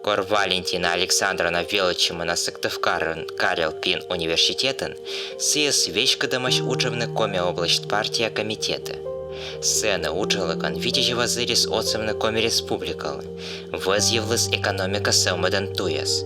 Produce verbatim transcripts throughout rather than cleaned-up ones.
Кор Валентина Александровна велӧдчӧма на Сыктывкарын Карел Пин университетын, сійӧс веськӧдӧмаӧсь уджавны Коми обласьт партия комитетӧ. Сэні уджалігӧн Витязева зырис отсавны Коми Республикалы, вӧзйывліс экономика сӧвмӧдан туяс.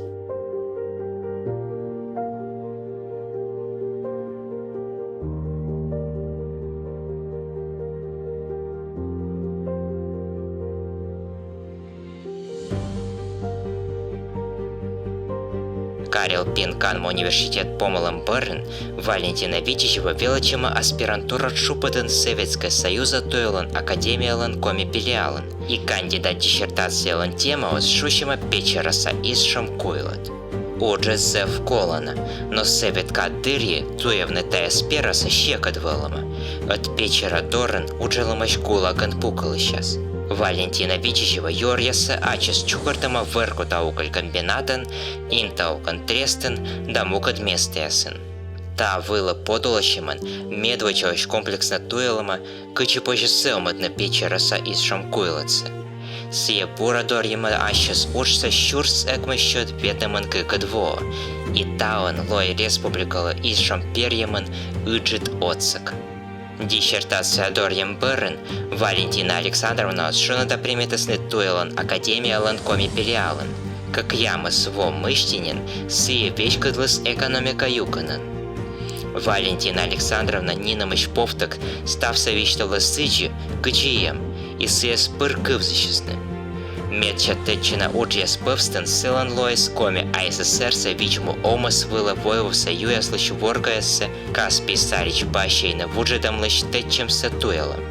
Карел Пин канму университет помалӧм бӧрын Валентина Витязева велӧдчӧма аспирантура тшупӧдын Советскӧй Союза туялан академиялӧн коми филиалын и кандидат диссертациялӧн темаыс шусьӧма «Печӧраса изшӧм куйлӧт». Уджыс зэв колана, но сӧвет кад дырйи туявны тайӧ сферасӧ сьӧкыд вӧлӧма, ӧд Печӧра дорын уджалӧмаӧсь ГУЛАГ-ын пукалысьяс. Валентина Витязева юӧръяссӧ ачыс чукӧртӧма Воркута уголькомбинатын, Инта огнетрестын да мукӧд местаясын. Та вылӧ подуласьӧмӧн медводдзаысь комплекснӧ туялӧма, кыдзи позьӧ сӧвмӧдны Печӧраса изшӧм куйлӧтсӧ. Сійӧ бура дорйӧма ассьыс уджсӧ сюрс ӧкмыссё ветымын кыкӧд воӧ, и таӧн лои республикалы изшӧм перйӧмын ыджыд отсӧг. Диссертация дорйӧм бӧрын Валентина Александровнаӧс шоныда примитісны туялан академиялӧн коми филиалын. Кӧкъямыс во мысти нин сійӧ веськӧдліс экономика юкӧнын. Валентина Александровна нинӧмысь повтӧг ставсӧ висьталӧ сідзи, кыдзи эм, и сійӧс пыр кывзысисны. Медся тӧдчана уджъяс пӧвстын сылӧн лоис Коми АССР-са видз-му овмӧс вылӧ войвывса юяслысь воргаяссӧ Каспий саридз бассейнӧ вуджӧдӧмлысь тӧдчӧмсӧ туялӧм.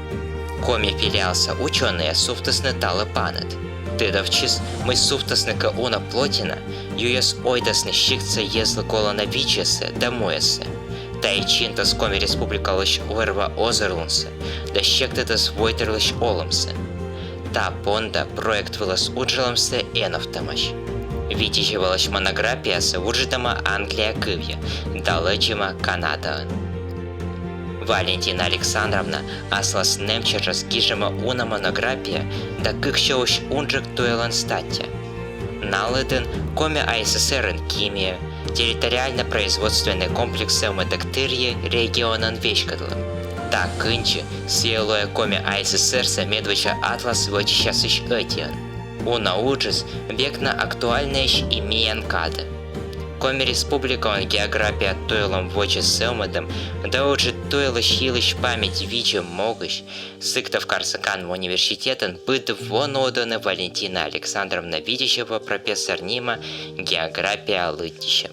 Коми филиалса учёнӧйяс сувтісны талы паныд. Тыдовтчис, мый сувтісны кӧ уна плотина, юяс ойдасны сиктса йӧзлы колана видзьяссӧ да муяссӧ. Тайӧ чинтас Коми Республикалысь вӧр-ва озырлунсӧ да сиктас войтырлысь олӧмсӧ. Та понда проект вылас уджалӧмсӧ эновтӧмаӧсь. Витязевалысь монографиясӧ вуджӧдӧма англия кывйӧ да лэдзӧма Канадаын. Валентина Александровна аслас нэм тшӧтш гижӧма уна монография да кык сё уджсӧ унджык туялан статья. На лыдын Коми АССР-ын кимиа, территориально-производственнӧй комплекс сӧвмӧдӧг тырйи регионӧн веськӧдлӧм. Та кындзи сійӧ лои Коми АССР-са медводдза атлас вӧчысьясысь ӧтиӧн. Уна уджыс век на актуальнӧйӧсь и миян кадӧ. Коми Республикаын география туялӧм водзӧ сӧвмӧдӧм да ыджыд туялысь йылысь память видзӧм могысь Сыктывкарса канму университетын быд во нуӧдӧны Валентина Александровна Витязева профессор нима география лыддьысьӧм.